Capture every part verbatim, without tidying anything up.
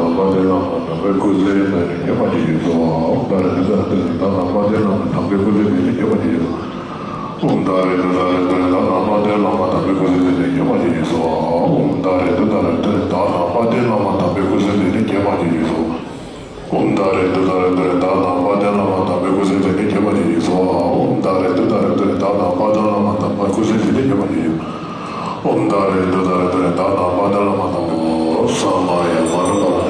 དམ་པ་དེ་བླ་མ་དམ་པའི་སྐུ་ཚེ་ཡུན་ནས་ཉེ་བར་བྱེད་ཅིག་གསོལ། ཨོཾ་ཏཱ་རེ་ཏུཏྟཱ་རེ་ཏུཏྟཱ། ད་དམ་པ་དེ་བླ་མ་དམ་པའི་སྐུ་ཚེ་ཡུན་ནས་ཉེ་བར་བྱེད་ཅིག་གསོལ། ཨོཾ་ཏཱ་རེ་ཏུཏྟཱ་རེ་ཏུཏྟཱ། ད་དམ་པ་དེ་བླ་མ་དམ་པའི་སྐུ་ཚེ་ཡུན་ནས་ཉེ་བར་བྱེད་ཅིག་གསོལ། ཨོཾ་ཏཱ་རེ་ཏུཏྟཱ་རེ་ཏུཏྟཱ། ད་དམ་པ་དེ་བླ་མ་དམ་པའི་སྐུ་ཚེ་ཡུན་ནས་ཉེ་བར་བྱེད་ཅིག་གསོལ། ཨོཾ་ཏཱ་རེ་ཏུཏྟཱ་རེ་ཏུཏྟཱ། ད་དམ་པ་དེ་བླ་མ་དམ་པའི་སྐུ་ཚེ་ཡུན་ནས་ཉེ་བར་བྱེད་ཅིག་གསོལ། ཨོཾ་ཏཱ་རེ་ཏུཏྟཱ་རེ་ཏུཏྟཱ། ད་དམ་པ་དེ་བླ་མ་དམ་པའི་སྐུ་ཚེ་ཡུན་ནས་ཉེ་བར་བྱེད་ཅིག་གསོལ། ཨོཾ་ཏཱ་རེ་ཏུཏྟཱ་རེ་ཏུཏྟཱ། ད་དམ་པ་དེ་བླ་མ་དམ་པའི། ས་མ་ཡ་མ་རུ་པ།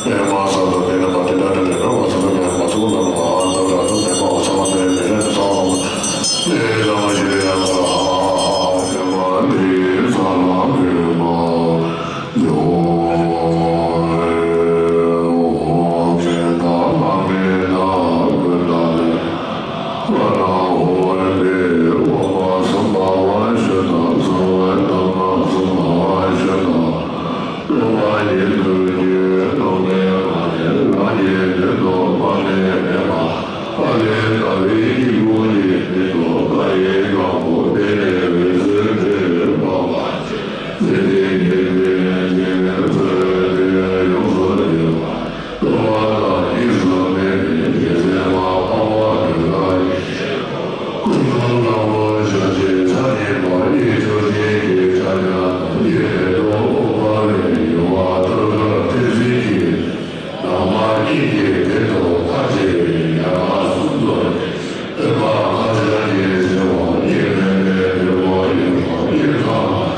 ཨེ་མ་ས་དོ་མེ་ན་པ་ཏི་ཏ་ཏི་རེ་ན་པ་ས་དོ་མེ་ན་པ་སུ་ལ་ལ་པ་ཨ་ན་ར་ཏུ་མེ་མ་ཨོ་ས་མ་ཏེ་མེ་ན་ཏུ་ས་མ་མ། ཨེ་ད་མ་ཤི་རེ་ཡ་ན་ར་ཧ་ཧ་ཧ་ཨེ་མ་ཏི་ས་ལ་མེ་མ་ཡོ། ཨོ་མེ་ད་མ་མེ་ད་གུ་ད་རེ། ཨ་ན་ཧོ་ཨེ་ཏེ་ཨོ་མ་སམ་བྷ་ཝ་ཤ་ད་སམ་བྷ་ཝ་ཤ་ད། སློབ་མ་ཉིད་དུ་བརྗོད་སློབ་མའི་ངག་ནས་རང་གི་ལུས་དང་པ་ལས་མེད་པ། ཨ་ལས་ཟླ་བའི་དཀྱིལ་འཁོར་གྱི་མེ་ཏོག་ཀ་ཡེ་དཀར་པོ་དེ་ནས་འོད་ཟེར་འཕྲོས་པ་མ་ཆད་ཚེ་འདིའི་ཉེར་ལེན་ཅན་ཚོའི་དོན་ཡོངས་སུ་འདུལ་བ། ལྟུང་བ་དང་གཉིས་སུ་མེད་པའི་རྒྱལ་མཚན་མ་འཕགས་པ་གདུགས་དཀར་ཡེ་ཤེས། སྐུ་གསུང་ཐུགས་ཀྱི་ཞལ་ཕྱེ་ཕྱག་གཉིས་པ་ཡེ་ཆོས་ཅན་གྱི་ཕྱག་རྒྱ་དང་། ཡེ་མེ་ཏོག་ཨོ་དཀར་ལས་ཡུ་བ་ཐོད་དཀར་ཐོད་སྲིན་གྱི་ནང་མ་གཉིས་ཀྱི་སྟེང་དུ་ཁ་ཕྱེ་བའི་ཡལ་ག་གསུམ་དུ་ཨེ་མ་ཁ་ཕྱག་གི་ཞལ་བ་ཡེ་མེ་མེ་ཡེ་མ་ཡེ་མ་ཡེ་ཁ་མ།